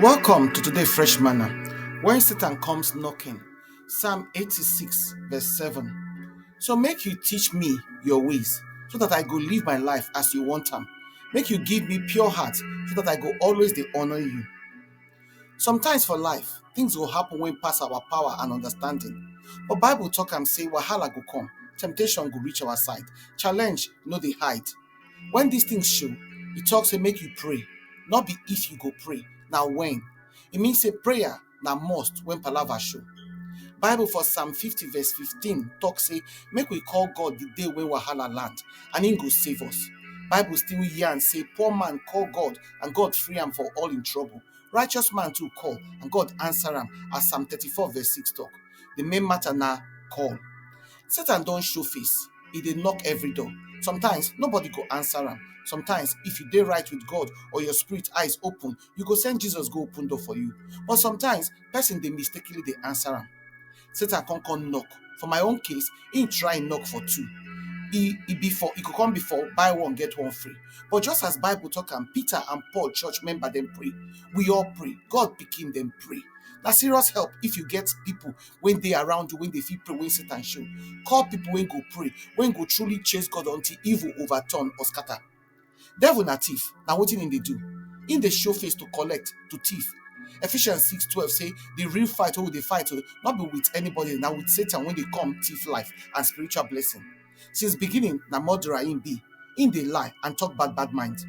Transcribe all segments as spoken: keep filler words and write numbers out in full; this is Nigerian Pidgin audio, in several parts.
Welcome to today Fresh Manna. When Satan comes knocking, Psalm eighty-six, verse seven. So make you teach me your ways, so that I go live my life as you want am. Make you give me pure heart, so that I go always dey honor you. Sometimes for life, things go happen wey pass our power and understanding. But Bible talk am say wahala go come, temptation go reach our side, challenge no dey hide. When these things show, e talk say make you pray, not be if you go pray, na when. E mean say prayer na must when palava show. Bible for Psalm fifty verse fifteen talk say make we call God the day when wahala land and him go save us. Bible still yarn say poor man call God and God free am for all in trouble. Righteous man too call and God answer am, as Psalm thirty-four verse six talk. The main matter na call. Satan don show face. E dey knock every door. Sometimes nobody go answer am. Sometimes if you dey right with God or your spirit eyes open, you go send Jesus go open door for you. But sometimes person dey mistakenly dey answer am. Satan come come knock. For my own case, he try knock for two. E e be for e go come be for buy one get one free. But just as Bible talk am, Peter and Paul church member dem pray. We all pray. God pikin dem pray. Na serious help if you get people wey dey around you wey dey fit pray when Satan show. Call people wey go pray, wey go truly chase God until evil overturn or scatter. Devil na thief, na wetin him dey do? Him dey show face to collect, to thief. Ephesians six twelve say the real fight wey we dey fight o, no be with anybody, na with Satan wey dey come thief life and spiritual blessing. Since beginning, na murderer him be. Him dey lie and talk bad bad mind.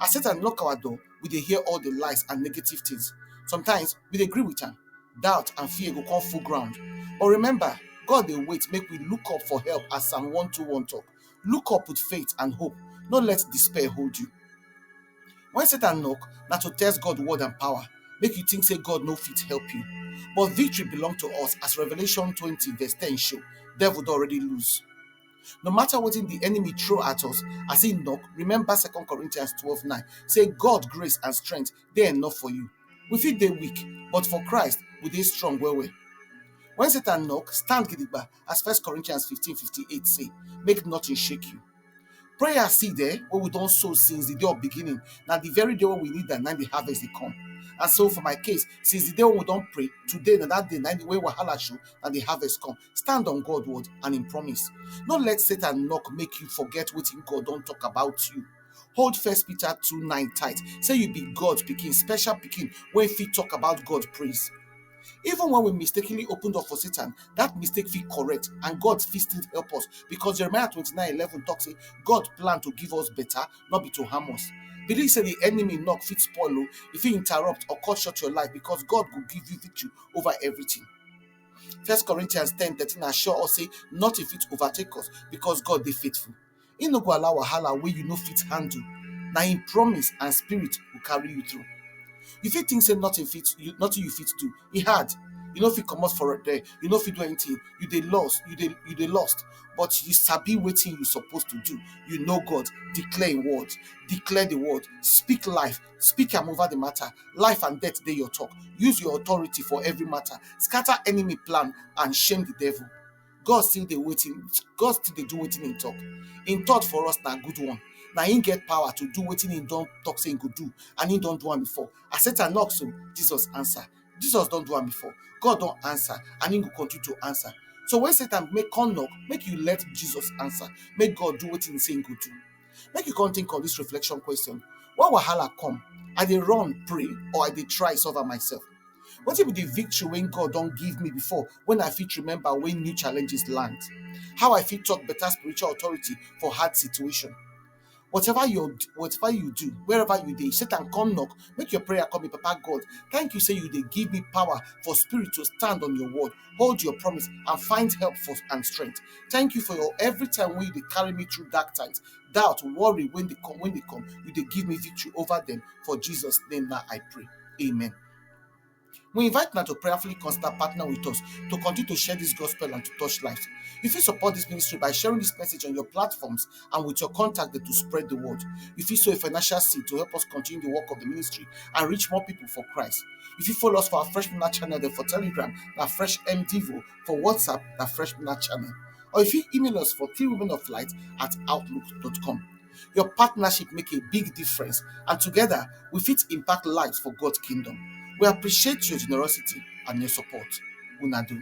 As Satan knock our door, we dey hear all the lies and negative things. Sometimes we dey gree with am. Doubt and fear go come full ground. But remember, God dey wait make we look up for help, as Psalm one two one talk. Look up with faith and hope. No let despair hold you. When Satan knock, na to test God word and power, make you think say God no fit help you. But victory belong to us, as Revelation twenty verse ten show. Devil don already lose. No matter wetin the enemy throw at us, as he knock, remember Second Corinthians twelve nine say God grace and strength dey enough for you. We fit dey weak, but for Christ, we dey strong well well. When Satan knock, stand gidigba, as First Corinthians fifteen fifty-eight say, make nothing shake you. Prayer seed eh, wey we don sow since the day of beginning, na the very day wey we need am, na the harvest dey come. And so for my case, since the day wey we don pray, today na that day, na the way wahala show, na the harvest come. Stand on God word and him promise. No let Satan knock make you forget wetin God don talk about you. Hold First Peter two nine tight. Say you be God pikin, special pikin wey fit talk about God praise. Even when we mistakenly open door for Satan, that mistake fit correct and God fit still help us, because Jeremiah twenty-nine eleven talk say God plan to give us better, not be to harm us. Believe say the enemy knock fit spoil o, e fit interrupt or cut short your life, because God go give you victory over everything. First Corinthians ten thirteen assure us say nothing fit overtake us because God dey faithful. He no go allow wahala wey you no fit handle. Na him promise and spirit go carry you through. You fit think say nothing fit you nothing you fit do. E hard. You no fit comot for there. You no fit do anything. You dey lost. You dey you dey lost. But you sabi wetin you suppose to do. You know God. Declare him word. Declare the word. Speak life. Speak am over the matter. Life and death dey your talk. Use your authority for every matter. Scatter enemy plan and shame the devil. God still dey waiting. God still dey do wetin him talk. Him thought for us na good one. Na him get power to do wetin him don talk say him go do, and him don do am before. As Satan knock so, Jesus answer. Jesus don do am before. God don answer, and him go continue to answer. So when Satan make come knock, make you let Jesus answer. Make God do wetin he say him go do. Make you come think of this reflection question. When wahala come, I dey run pray, or I dey try solve am myself? Wetin be the victory wey God don give me before, when I fit remember when new challenges land? How I fit talk better spiritual authority for hard situation? Whatever you whatever you do, wherever you dey, Satan come knock, make your prayer come be, Papa God, thank you say you dey give me power for spirit to stand on your word, hold your promise, and find help for and strength. Thank you for your every time when you dey carry me through dark times, doubt, worry, when they come, when they come, you dey give me victory over them. For Jesus' name now I pray. Amen. We invite now to prayerfully consider partner with us to continue to share this gospel and to touch lives. If you support this ministry by sharing this message on your platforms and with your contact to spread the word, if you sow a financial seed to help us continue the work of the ministry and reach more people for Christ. If you follow us for our Fresh Manna channel, then for Telegram, na Fresh M Devo, for WhatsApp, na Fresh Manna channel. Or if you email us for three women of light at outlook dot com. Your partnership make a big difference, and together we fit impact lives for God's kingdom. We appreciate your generosity and your support. Una do.